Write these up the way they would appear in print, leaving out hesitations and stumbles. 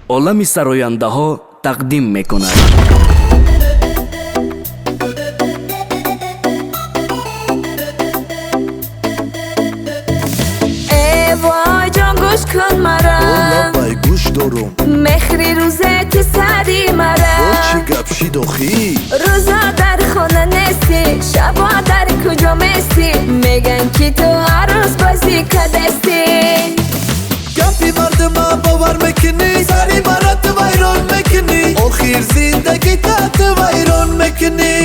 Олами сарояндаҳо тақдим мекунад. Э вой ҷон, гӯш кун мара. Лабай, гӯш дорум. Мехри рӯзе ту сари мара. О, чӣ гап шид охӣ? Рӯзо дар хона нестӣ, шабо дар куҷо местӣ? Меган ки ту ҳар рӯз бозӣ кадестӣ. Гапи мардума бовар мекунӣ, сари мара ту вайрон мекунӣ, охир зиндагита ту вайрон мекунӣ.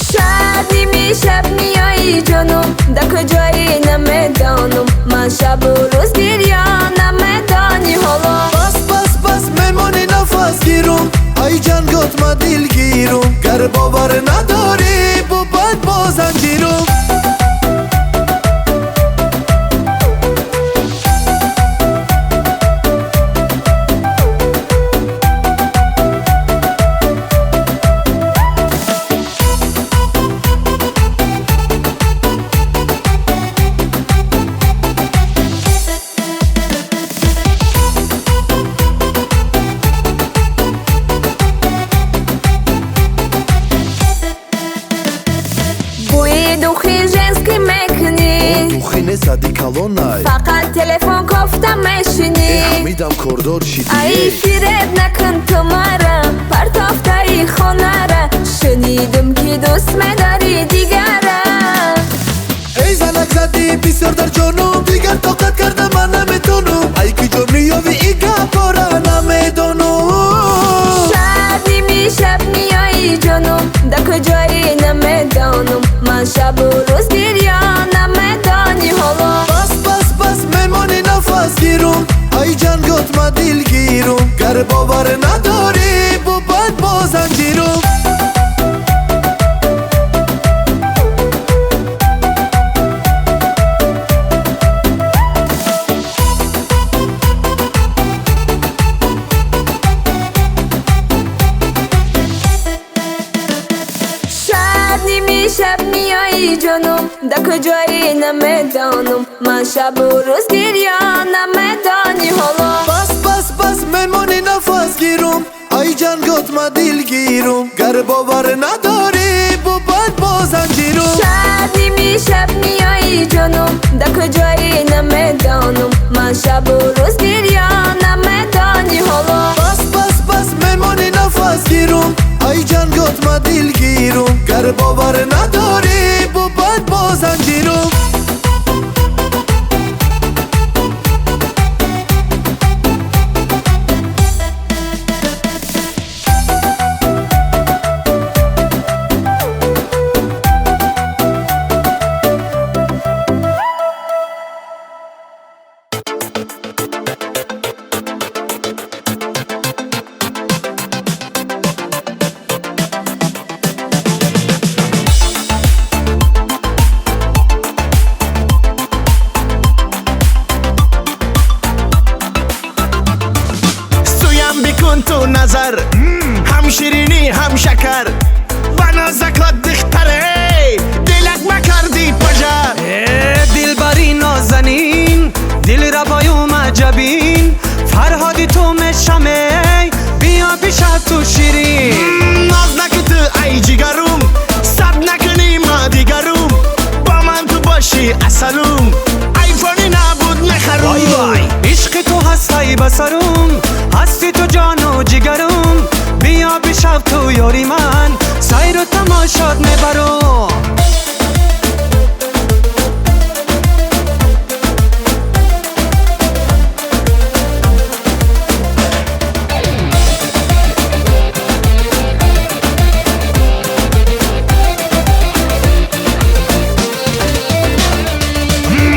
Шаб ними шаб меоӣ, ҷонум, дар куҷоӣ намедонам. Ман шабу рӯз гирён, намедонӣ ҳоло. Бас, бас, бас, мемонӣ нафас гирум, ай ҷангот ма дилгирум, гар бовар надорӣ, бубанд бо занҷирум. Бӯи духи женский мекунӣ. Духи несади калонай. Фақат телефон кофта мешинӣ. Э, ҳамидам кордор шидӣ. Ай, фиреб накун ту мара, партофтаи хонара. Шунидум ки дӯст медорӣ дигара. Эй занак, задӣ бисёр дар ҷонум, дигар тоқат карда ман наметонум. Ай ки ҷо меёвӣ и гапора намедонум. Шаб ними шаб меоӣ, ҷонум, дар куҷоӣ намедонам. Ман шабу рӯз гирён, намедонӣ ҳоло. Бас, бас, бас, мемонӣ нафас гирум, ай ҷангот ма дилгирум, гар бовар надорӣ, бубанд бо занҷирум. Шаб ними шаб меоӣ, ҷонум, дар куҷоӣ намедонам. Ман шабу рӯз гирён, намедонӣ ҳоло. Бас, бас, бас, мемонӣ нафас гирум, ай ҷангот ма дилгирум, гар бовар надорӣ, бубанд бо занҷирум. Шаб ними шаб меоӣ, ҷонум, дар куҷоӣ намедонам. Ман шабу рӯз гирён, намедонӣ ҳоло. Бас, бас, бас, мемонӣ нафас гирум, ай ҷангот ма дилгирум, гар бовар надорӣ, бубанд бо занҷирум. Суям бикун ту назар, ҳам ширинӣ, ҳам шакар, ба нозаклат дихтаре дилак макарди пажар. Э, дилбари нозанин, дилрабою маҷабин, фарҳоди ту мешамей, биё биша ту ширин. Ноз наки ту, ай ҷигарум, саб накунӣ ма дигарум, бо ман ту бошӣ асалум, айфони набуд мехарум. Вай вай, ишқи ту ҳастай басарум, ҳасти ту ҷону ҷигарум, биё бишав ту ёри ман, сайру тамошот мебарум.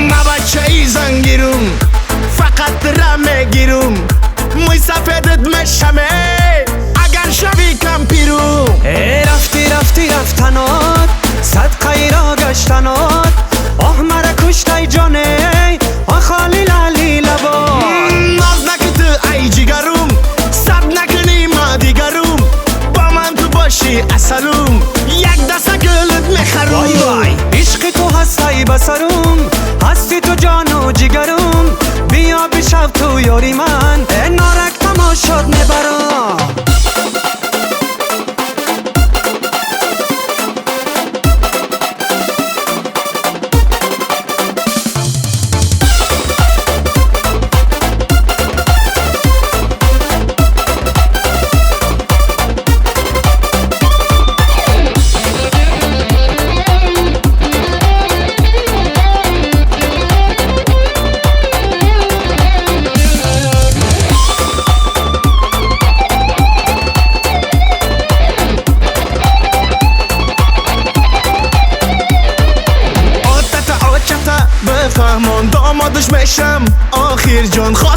Ма бачаи зангирум, фақат ра мегирум, мӯй сафедат мешаме, агар шавӣ кампирум. Э, рафти, рафти, рафтанот, садқаиро гаштанот, оҳ, мара куштай ҷоне, оҳ, холи лали лабот. Ноз наки ту, ай ҷигарум, саб накунӣ ма дигарум, бо ман ту бошӣ асалум, як даса гулат мехарум. Вай вай, ишқи ту ҳастай басарум, ҳасти ту ҷону ҷигарум, биё бишав ту ёри ман, э, норак тамошо.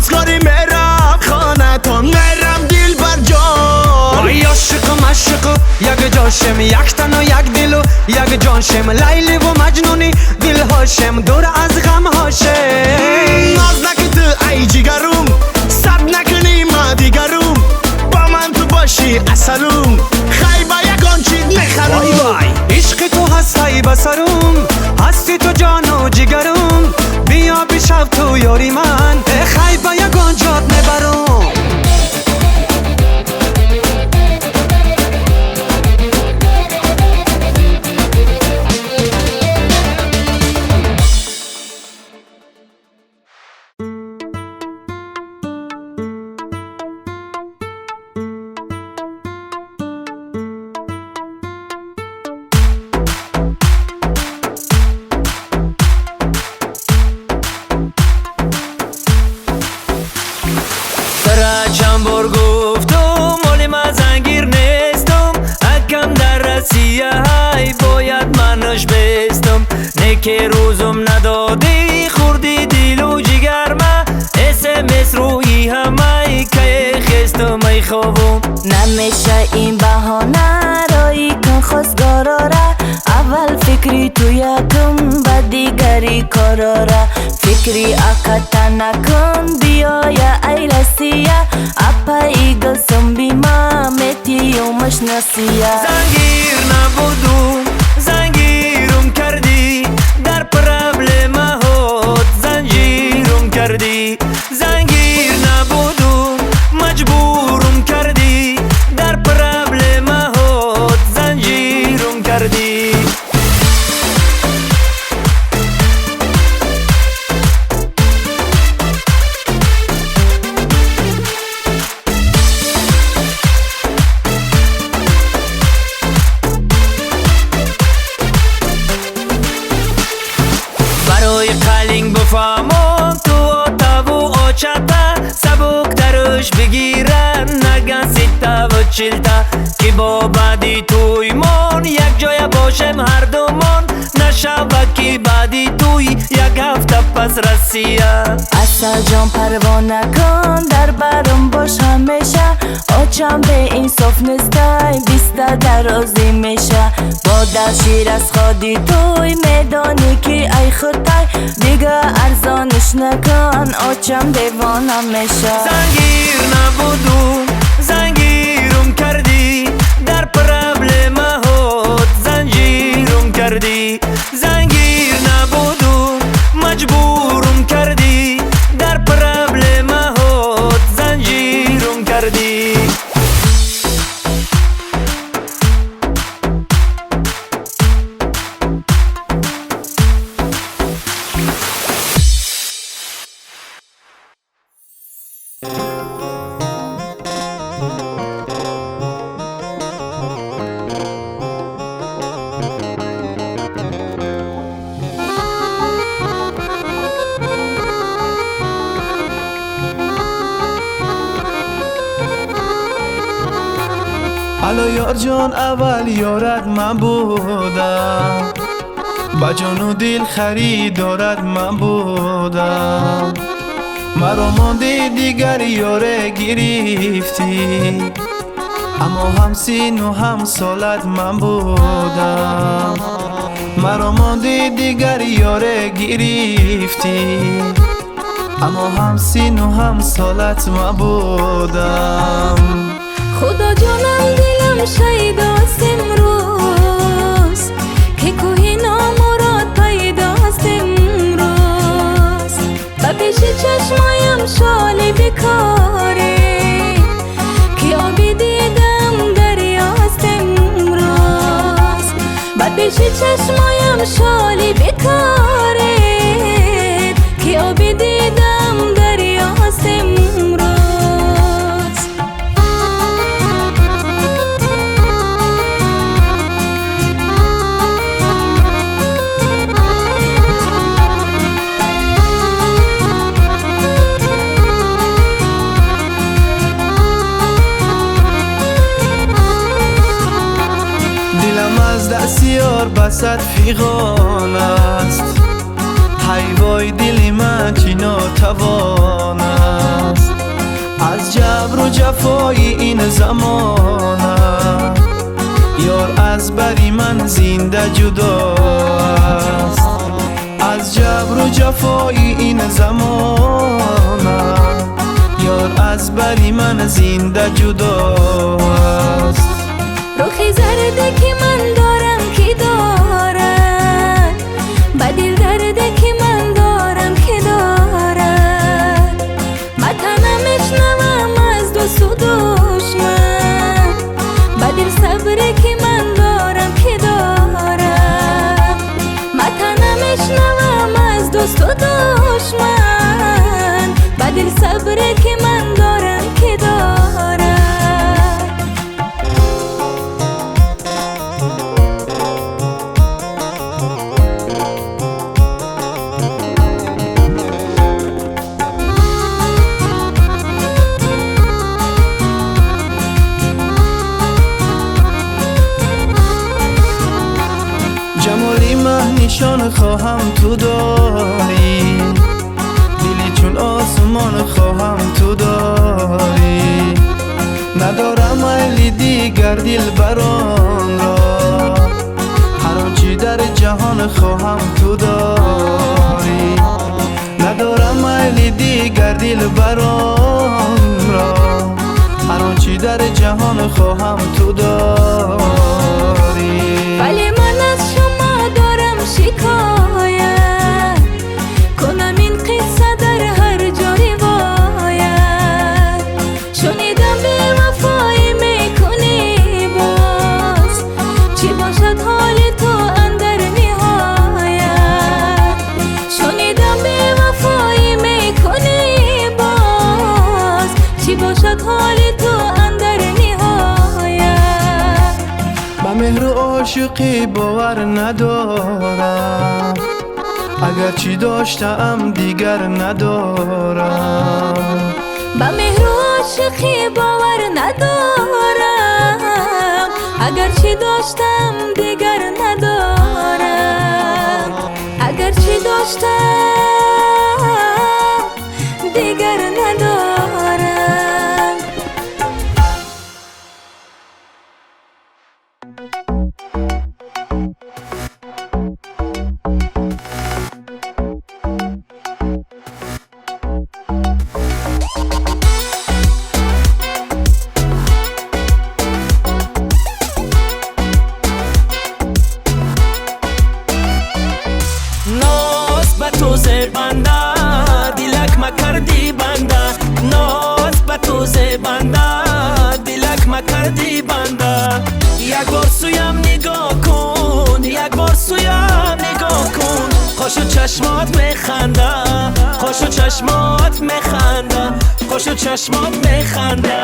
Хостгорӣ мерам хонатон мерам дилбар ҷон. Вай ошиқу машиқу як ҷошем, як тану як дилу як ҷоншем, Лайливу Маҷнуни дилҳошем, дур аз ғамҳошем. Ноз накӣ ту ай ҷигарум, сабр накунӣ ма дигарум, бо ман ту бошӣ асалум, хай ба ягон чиз мехарум. Вай ишқи ту ҳастай ба сарум, ҳасти ту ҷону ҷигарум, биё бишав ту ёри ман, хай ба ягон ҷод мебарум. Ки рӯзум надодӣ хурди дилу ҷигарма, СМС рӯи ҳамаи кае хестум ай хобум. Намеша ин баҳона рои кун хостгорора, аввал фикри ту якум ба дигари корора. Фикри аката накун биёя ай Россия, апаи гулсум бима метиюмаш насия. Зангир набудум, зангирум кардӣ, дар проблемаҳот занҷирум кардӣ. Зангир набудум, маҷбурум кардӣ, дар проблемаҳот занҷирум кардӣ. Бифаҳмон ту отаву очата, сабуктаруш бигиран наган ситаву чилта, ки бо баъди тӯймон якҷоя бошем ҳардумон, нашава ки баъди тӯй як ҳафта пас Россия. Асалҷон парво накун, дар барум бош ҳамеша, очам беинсоф нестай, биста дарозӣ меша. Бо дал шир аз ходи тӯй медонӣ ки ай худай, дига арзониш накун, очам девона меша. Зангир набудум, зангирум кардӣ, дар проблемаҳот занҷирум кардӣ. Зангир набудум, маҷбурум кардӣ, дар проблемаҳот занҷирум кардӣ. Ало ёр ҷон, аввал ёрат ман будам, ба ҷону дил харидорат ман будам. Маро монди дигар ёре гирифтӣ, аммо ҳамсину ҳамсолат ман будам. Маро монди дигар ёре гирифтӣ, аммо ҳамсину ҳамсолат ман будам. Худо ҷонам дилам шайдост имрӯз, ки кӯҳи номурод пайдост имрӯз. Ба пеши чашмоям шоли бекоре, ки оби дидам дарёст имрӯз. Ба пеши чашмоям шоли бекоре, ки оби дидам дарёст имрӯз. دستیار بسد فیغان است، های وای دل من چی ناتوان است. ҷафои ин замона ёр аз бари ман зинда ҷудост аз ҷабру ҷафои ин замона ёр аз бари ман зинда ҷудост рухи зарде ки ман дорам ки дорад ба дил дарде ки ман дорам ки дорад ба тана мешнавам аз дӯсту душман ба дил сабре ки ман дорам ки дорад ба тана мешнавам аз дӯсту душман ба дил сабре ки ман дорам ки дорад ҷамоли маҳ нишон хоҳам ту дорӣ дили чун осмон хоҳам ту дорӣ надорам майли дигар дилбаронро ҳар он чӣ дар ҷаҳон хоҳам ту дорӣ надорам майли дигар дилбаронро ҳар он чӣ дар ҷаҳон хоҳам ту дорӣ вале ман аз шумо дорам шикоят кунам ин қисса дар ҳар ҷо ривоят шунидам бевафоӣ мекунӣ боз чӣ бошад ҳоли ту андар ниҳоят шунидам бевафоӣ мекунӣ боз чӣ бошад ҳоли ту андар ниҳоят ба меҳру ошиқӣ бовар надорам агарчи доштаам дигар надорам ба меҳру ошиқӣ бовар надорам агарчи доштам дигар надорам агарчи доштам дигар надорам ноз ба ту зебанда дилак макарди банда ноз ба ту зебанда дилак макарди банда як бор сӯям нигоҳ кун як бор сӯям нигоҳ кун қошу чашмот механда қошу чашмот механда қошу чашмот механда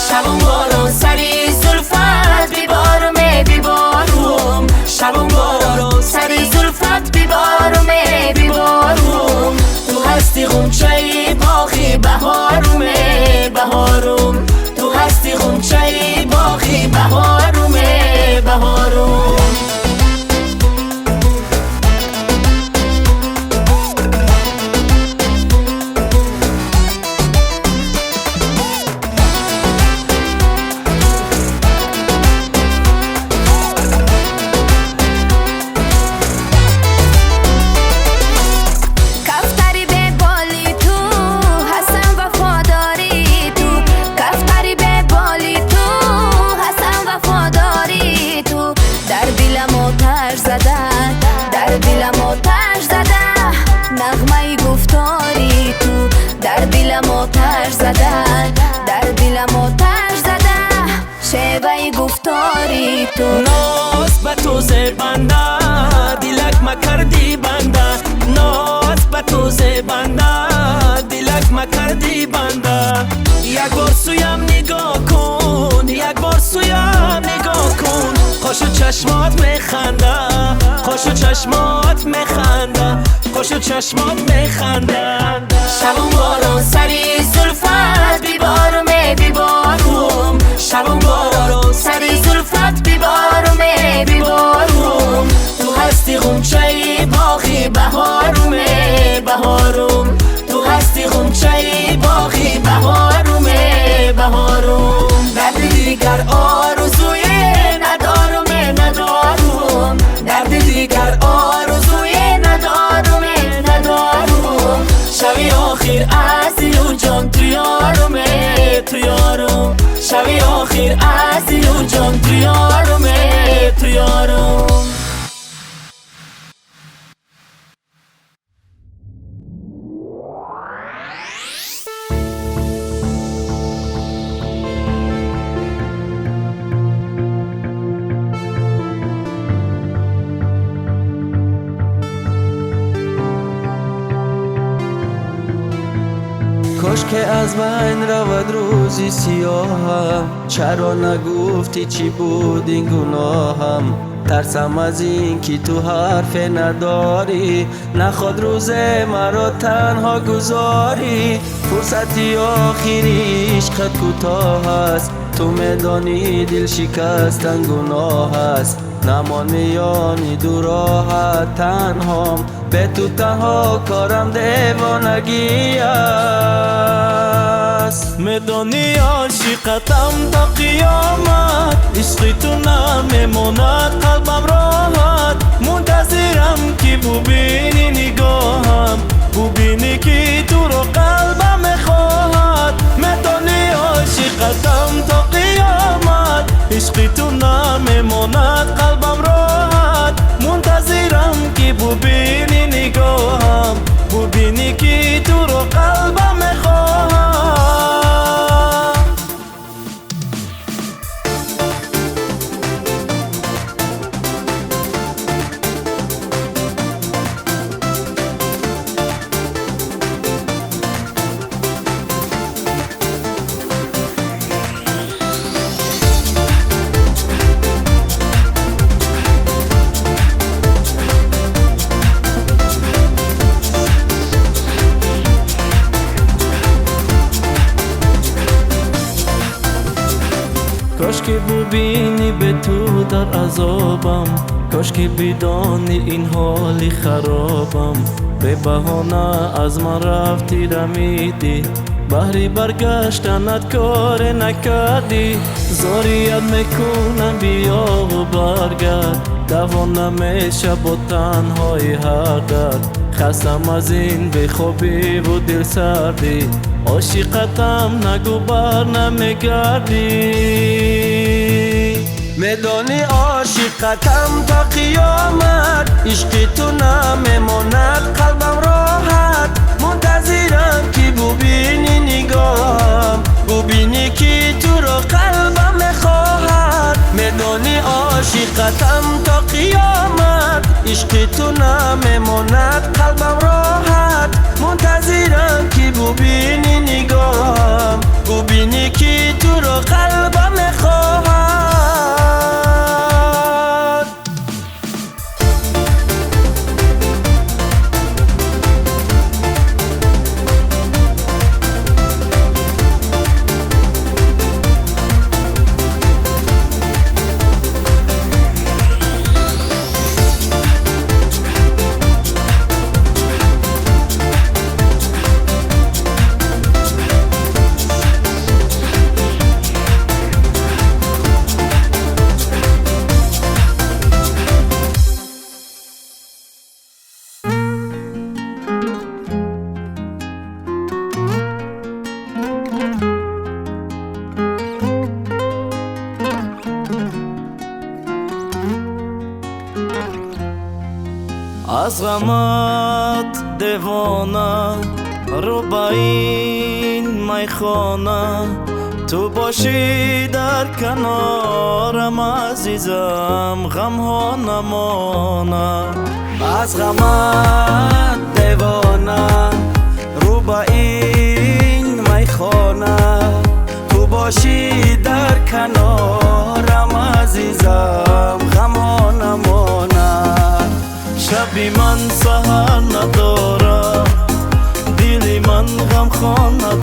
шабум борон сари зулфат биборум биборум шабум борон сари зулфат биборум биборум ту ҳасти ғунчаи боғи баҳорум баҳорум ту ҳасти ғунчаи боғи баҳорум баҳорум кафтари беболи ту ҳасан вафодори ту кафтари беболи ту ҳасан вафодори ту дар дилам оташ зада дар дилам оташ зада нағмаи гуфтори ту дар дилам оташ зада дар дилам оташ зада шеваи гуфтори ту ноз ба ту зебанда дилак макарди банда ноз ба ту зебанда дилак макарди банда як бор сӯям нигоҳ кун як бор сӯям нигоҳ кун қошу чашмот механда қошу чашмот механда қошу чашмот механда шабум борон сари зулфат биборум биборум шабум борон сари зулфат биборум биборум ту ҳасти ғунчаи боғи баҳорум баҳорум ту ҳасти ғунчаи боғи баҳорум баҳорум. дигар орзуе надорум, надорум. Дарди дигар орзуе надорум, надорум. Шави охир аз дилу ҷон ту ёрум, ту ёрум. Шави охир аз дилу ҷон ту ёрум, ту ёрум. کاش که از بین رود روزی سیاهم، چرا نگفتی چی بود این گناهم؟ ترسم از این که تو حرف نداری، نخواد روز مرا تنها گذاری. فرصتی آخری عشقت کوتاه است، تو میدانی دل شکستن گناه است. نمان میانی دو راحت تنهام، به تو تنها کارم دیوانگی است. میدانی عاشقتم تا قیامت، عشقی تو نمیماند قلبم راحت. منتظرم که ببینی نگاهم، ببینی که تو رو قلبم میخواهد. میدانی عاشقتم تا قیامت، عشقی تو نمیماند قلبم راحت. منتظرم که ببینی نگاهم، ببینی که تو رو قلبم میخواهد. کاش که ببینی به تو در عذابم، کاش که بدانی این حال خرابم. به بهانه از من رفتی رمیدی، بهری برگشتنت کار نکردی. زاریت میکنم بیا و برگرد، دوام نمیشه با تنهایی هر درد. خستم از این بیخوابی و دل سردی، عاشقتم نگو بر نمیگردی. میدانی عاشقتم تا قیامت، عشقی تو نمیماند قلبم راحت. منتظرم که ببینی نگاهم، ببینی که تو را قلبم میخواهد. میدانی عاشقتم تا قیامت، عشقی تو نمیماند قلبم راحت. منتظرم که ببینی نگاهم، ببینی که تو را قلبم میخواهد. از غمت دیوانه رو به این میخانه، تو باشی در کنارم عزیزم غمها نمانه. از غمت دیوانه رو به این میخانه، تو باشی در کنارم عزیزم غمها نمانه. شبی من سحر نداره، دل من غمخانه